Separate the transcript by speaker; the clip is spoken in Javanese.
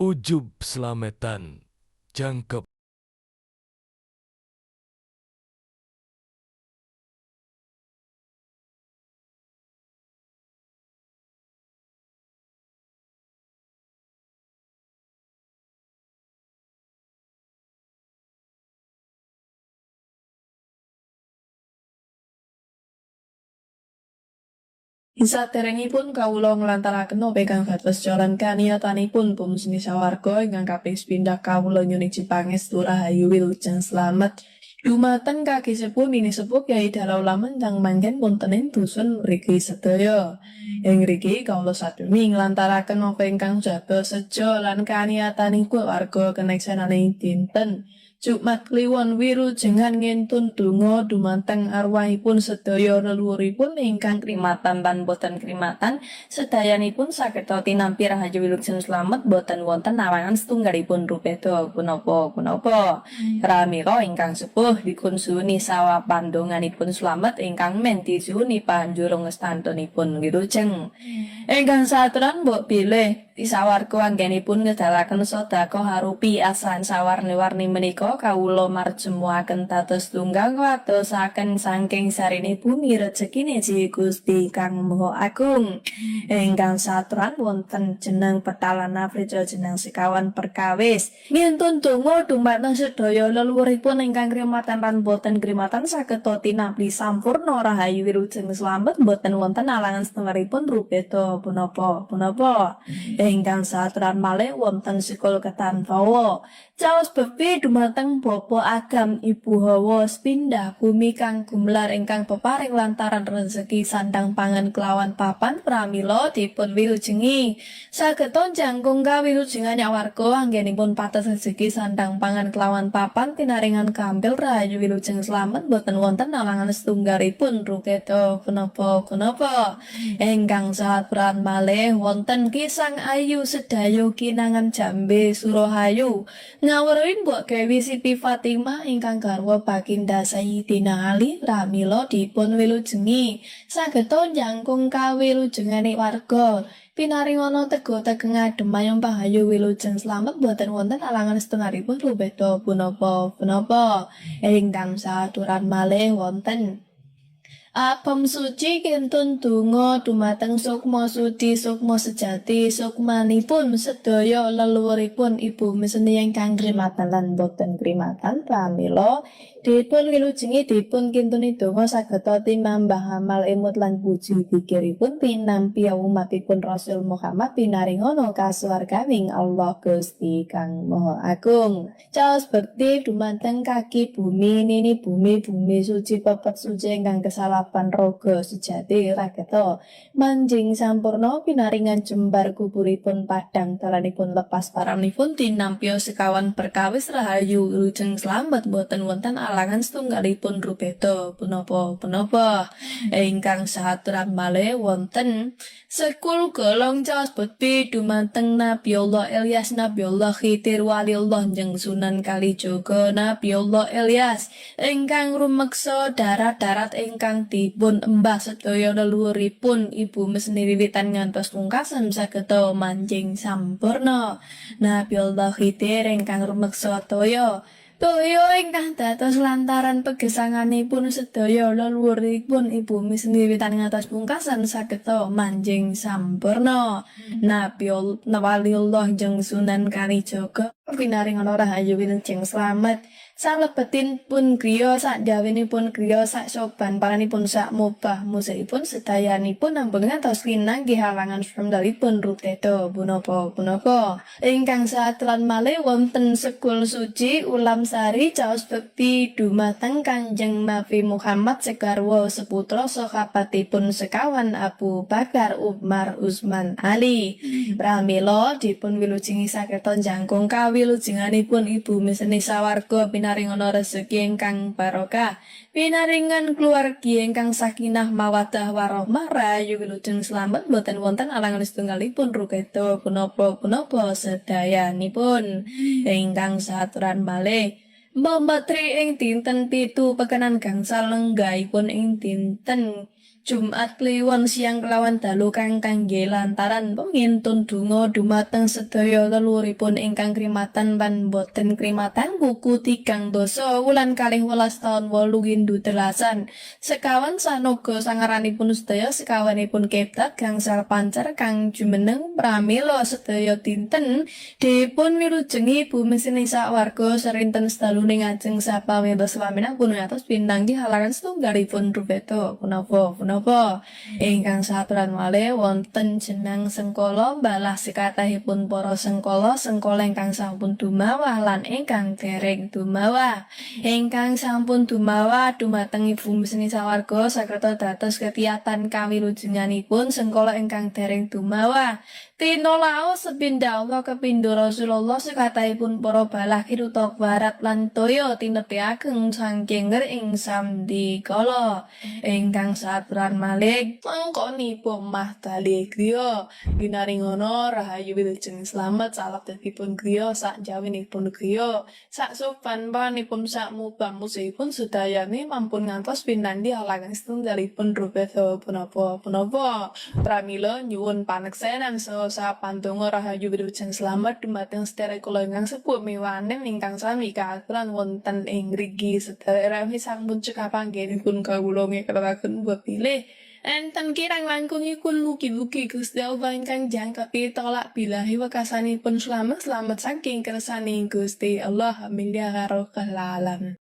Speaker 1: Ujub slametan jangkep.
Speaker 2: Saderengipun kawula nglantaraken napa ingkang dados jalan kaniyatanipun bumseni sawarga ingkang kaping sepindah kawula nyuwun pangestu rahayu wilujeng slamet dumateng kaki sepuh nini sepuh, kyai dalah, ulama ingkang manggen wonten ing dusun mriki sedaya. Ing ngriki kawula sademi nglantaraken napa ingkang dados sejo lan kaniyatanipun warga keneksenaning dinten Jumat Kliwon, wilujengan ngintun donga dumateng arwahipun sedaya leluhuripun ingkang krimatan lan boten krimatan, sedayanipun saged tinampi rahayu wilujeng slamet, boten wonten alangan setunggalipun rubeda punapa punapa. Pramila ingkang sepuh dipun suwuni sawa pandonganipun slamet, ingkang men disuwuni panjurung ngestantunipun wilujeng. Ingkang saaturan, mbok bilih sawarga anggenipun ngedalaken sedekah arupi asahan sawarni-warni menika kawula marjemuaken dados tunggal wadosaken saking sarine bumi rejekine Gusti Kang Maha Agung. Ingkang saaturan wonten jeneng petalan Africa, jeneng sekawan perkawis. Ngintun donga dumateng sedaya leluhuripun ingkang krimatan lan boten krimatan saged tinampi sampurna rahayu wilujeng slamet, boten wonten alangan setunggalipun rubeda punapa punapa. Ingkang saaturan malih wonten sekul ketan tawa. Caos bekti dumateng Bapak Agam, Ibu Hawa, sepindah bumi kang gumelar ingkang peparing lantaran rezeki sandang pangan kelawan papan, pramila dipun wilujengi. Saged jangkung kawilujengan warga anggenipun pates rezeki sandang pangan kelawan papan, pinaringan gampil rahayu wilujeng slamet, boten wonten alangan setunggalipun rukeda punapa punapa. Ingkang saaturan malih wonten Kisang Ayu Sedayu Kinangan Jambe Surohayu ngawruhi Mbok Dewi Siti Fatimah ingkang garwa Baginda Sayyidina Ali, pramila dipun wilujengi saged jangkung kawilujengane warga, pinaringana tego tegeng adem ayom pahayu wilujeng slamet, boten wonten alangan setunggalipun rubeda punapa punapa. Ingkang saaturan malih wonten Apem Suci kintun donga dumateng sukma sudi, sukma sejati, sukmanipun sedaya leluhuripun ibu meseni ingkang krimatan lan boten krimatan, pramila dipun wilujengi, dipun kintuni donga saged tinambah amal emut lan puji pikiripun, tinampi umatipun Rasul Muhammad, pinaringana kasuwarganing Allah Gusti Kang Maha Agung. Caos bekti dumateng kaki bumi, nini bumi, bumi suci, pepet suci ingkang kesalapan roga sejati rageta manjing sampurna, pinaringan jembar kuburipun, padang dalanipun, lepas paranipun, tinampi sekawan perkawis rahayu wilujeng slamet, boten wonten alangan setunggalipun rubeda punapa punapa. Ingkang saaturan malih wonten sekul golong caos bekti dumateng Nabiullah Ilyas, Nabiullah Khidir, Waliullah jeung Sunan Kalijaga. Nabiullah Ilyas ingkang rumeksa darat-darat ingkang dipun embah sedaya leluhuripun ibu meseni wiwitan ngantos pungkasan saged manjing sampurna. Nabiullah Khidir ingkang rumeksa toya toya ingkang dados lantaran pegesanganipun sedaya leluhuripun ibu meseni wiwitan ngantos pungkasan saged manjing sampurna. Nabiul Waliullah jeung Sunan Kalijaga pinaringana rahayu wilujeng slamet salebetinipun griya, sakjawinipun griya, sak soban paranipun, sak mubah musihipun, sedayanipun ampun ngantos pinanggih halangan setunggalipun rubeda punapa punapa. Ingkang saaturan malih wonten sekul suci Ulam Sari caos bekti dumateng Kanjeng Nabi Muhammad segarwa seputra sahabatipun sekawan Abu Bakar, Umar, Utsman, Ali, pramila dipun wilujengi saged jangkung kawilujenganipun ibu meseni sawarga, pinaringana rezeki ingkang barokah, pinaringan keluargi ingkang sakinah mawaddah warahmah, rahayu wilujeng slamet, boten wonten alangan setunggalipun rubeda punapa punapa sedayanipun. Ingkang saaturan malih Mbak Tri ing dinten 7 pekenan gangsal lenggahipun ing dinten Jumat Kliwon siang kelawan dalu kang kangge lantaran pangintun donga dumateng sedaya leluhuripun ingkang krimatan lan boten krimatan wuku 3 wulan 12 taun 8 windu telasan sekawan sanoga sangaranipun sedaya sekawanipun kebdat gangsal pancer kang jumeneng pramila sedaya dinten dipun wilujengi bumi sawarga serinten sedalune ngajeng sapamita paminang atos pinanggih halaran setunggalipun rubeda punapa punapa ingkang saturan malih wonten jenang sengkala balah sekathahipun para sengkala sengkala ingkang sampun dumawah lan ingkang dereng dumawah. Ingkang sampun dumawah dumateng Ibu Mesni sawarga sageta dados ketiyatan kawilujenganipun sengkala ingkang dereng dumawah. Tinolaos sepindah Allah kepindho Rasulullah sekathahipun para balah kiruta barat lan toya tinebih ageng saking ing sandikala. Ingkang saturan malih mangkoni pomah tali griya ginaringono rahayu wilujeng slamet salebetipun griya sak jawinipun griya sak sopan panipun sak mubang-musihipun sedayane mampun ngantos pinandhi langgeng setunggalipun rubeda punapa punapa. Pramila nyuwun paneksenan saha sapandonga rahayu wilujeng slamet dumateng sedherek kula ingkang sepuh miwanem ingkang sami kaaturan wonten ing mriki sedherek sampun cekap anggenipun kawula ngekelaken bilih enten kirang langkungipun mugi-mugi Gusti Allah ingkang jangkepi tolak bilahi wekasanipun slamet slamet saking kersaning Gusti Allah. Amin ya rabbal alamin.